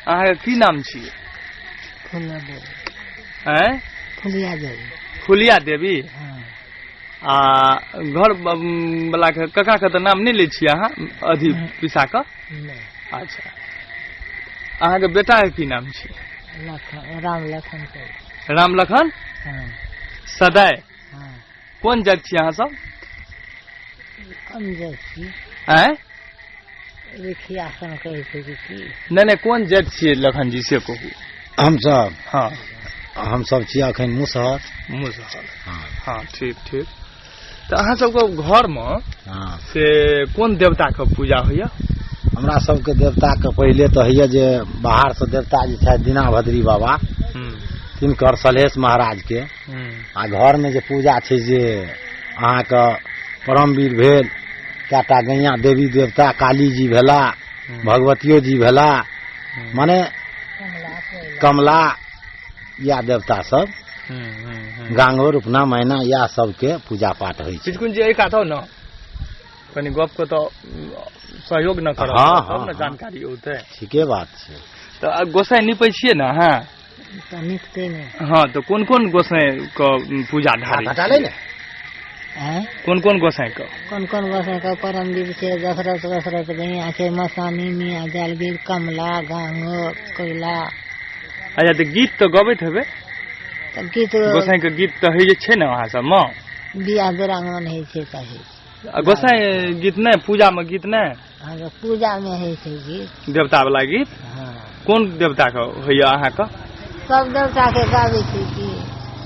अहाँके की नाम छी? फुलिया देवी। आँय? फुलिया देवी। फुलिया देवी। हाँ। आ घर वाला के काका के तऽ नाम नहि लै छियै अहाँ अथी पिसा कऽ? नहि। अच्छा, अहाँके बेटा के की नाम छी? लखन, राम लखन के। राम लखन? हाँ। सदाय। हाँ। कोन जाति छी अहाँ सब? कोन जाति छी? आँय? रिखिया सन कहै छै कि की? नहि नहि, कोन जाति छियै लखन जी से कहू। हमसब? हाँ। हमसब छियै अखन मुसहर। मुसहर। हाँ। हाँ, ठीक ठीक। तऽ अहाँ सबके घरमे हाँ से कोन देवताके पूजा होइया? हमरा सबके देवताके पहिले तऽ होइया जे बाहरसँ देवता जे छथि दीनाभद्री बाबा, तिनकर सलहेश महाराज के। आ घरमे जे पूजा छै जे अहाँके परमवीर भेल, कएटा गैया देवी देवता, काली जी भेला, भगवतियो जी भेला, माने कमला, इएह देवता सब, गांगो रुपना मैना, इएह सबके पूजा पाठ होइ छै। पिचकुन जी, एहि कात आउ ने, कनि गप के तऽ सहयोग न करब। हाँ, तब ने हाँ। जानकारी औतै। ठीके बात छै। तऽ गोसाई निपै छियै ने अहाँ? तऽ निपते ने। हाँ, तऽ कोन कोन गोसाई के पूजा ढारै? हटा ले ने। आँय? कोन कोन गोसाई के? कोन कोन गोसाई के? परमवीर छै, दशरथ दशरथ गैया छै, मसानी मियाँ जालवीर, कमला, गांगो, कोयला। अच्छा, तऽ गीत तऽ गबैत हेबै? तऽ गीत गोसाई के गीत तऽ होइ छै ने अहाँ सबमे? बियाह दुरागमन होइ छै तऽ होइ छै। आ गोसाई गीत नहि, पूजामे गीत नहि? हाँ, पूजामे होइ छै गीत। देवता वाला गीत? हाँ। कोन देवता के होइया अहाँके? सब देवता के गाबै छी की।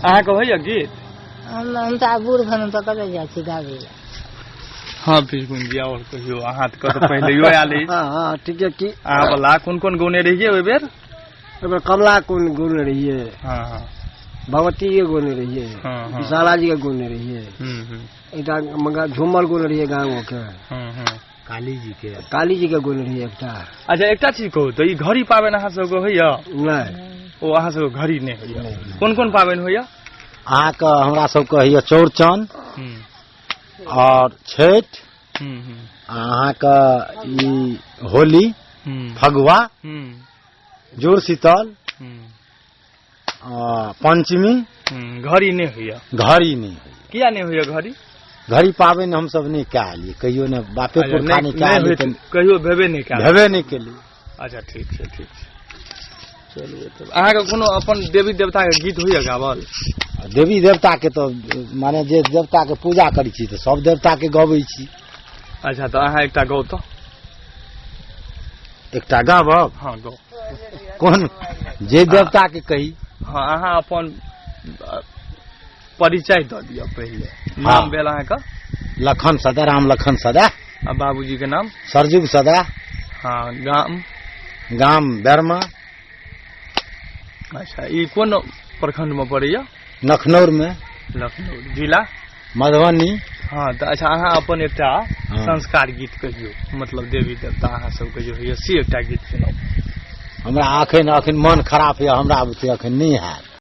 अहाँके होइया गीत? हम तऽ आब बूढ़ भेलहुँ तऽ कतऽ जाइ छी गाबै लए। हाँ पिचकुन जी, आओर कहियौ, अहाँ तऽ कतऽ पहिलेयो आयल अछि। हाँ हाँ, ठीके की। अहाँ वाला कोन कोन गौने रहियै ओहि बेर? एहिबेर कमला कोन गौने रहियै। हाँ हाँ। भगवती के गौने रहियै। हाँ, हाँ। विशाला जी के गौने रहियै। एकटा मगर झूमर गौने रहियै गाँव के। हम्म हम्म काली जी के। काली जी के गौने रहियै एकटा। अच्छा, एकटा चीज कहू तऽ, ई घड़ी पाबनि अहाँ सबके होइया? नहि। ओ अहाँ सबके घड़ी नहि होइया। कोन कोन पाबनि होइया? अहाँके हमरा सबके होइया चौड़चन और छठि, हम्म हम्म आ अहाँके ई होली, फगुआ, जुड़ शीतल, आ पंचमी। घड़ी नहि होइया? घड़ी नहि होइया। किया नहि होइया घड़ी? घड़ी पाबनि हमसब नहि कए एलियै कहियो नहि, बापे अच्छा, पुरखा नहि कए नहि एलियै। होइत, कहियो भेबे नहि कयल? भेबे नहि केलियै। अच्छा, ठीक छै, ठीक छै, चलू। तब अहाँके कोनो अपन देवी देवताके गीत होइया गावल? आ देवी देवताके तऽ माने जे देवताके पूजा करै छी तऽ सब देवताके गबै छी। अच्छा, तऽ अहाँ एकटा गाउ तऽ। एकटा गाबब? हाँ, गाउ। कोन जे देवताके कही? हाँ, अहाँ अपन परिचय दऽ दिअ पहिले। नाम भेल अहाँके? लखन सदा, राम लखन सदा। आ बाबूजी के नाम? सरजुग सदा। हाँ, गाम? गाम बेरमा। अच्छा, ई कोन प्रखंड में पड़ैया? लखनौर में। लखनऊ जिला? मधुबनी। हाँ, तऽ अच्छा, अहाँ अपन एकटा हाँ। संस्कार गीत कहियौ, मतलब देवी देवता अहाँ सबके जे होइया से एकटा गीत सुनाउ। हमरा अखन अखन मन खराब यऽ, हमरा बुते अखन नहि हैत।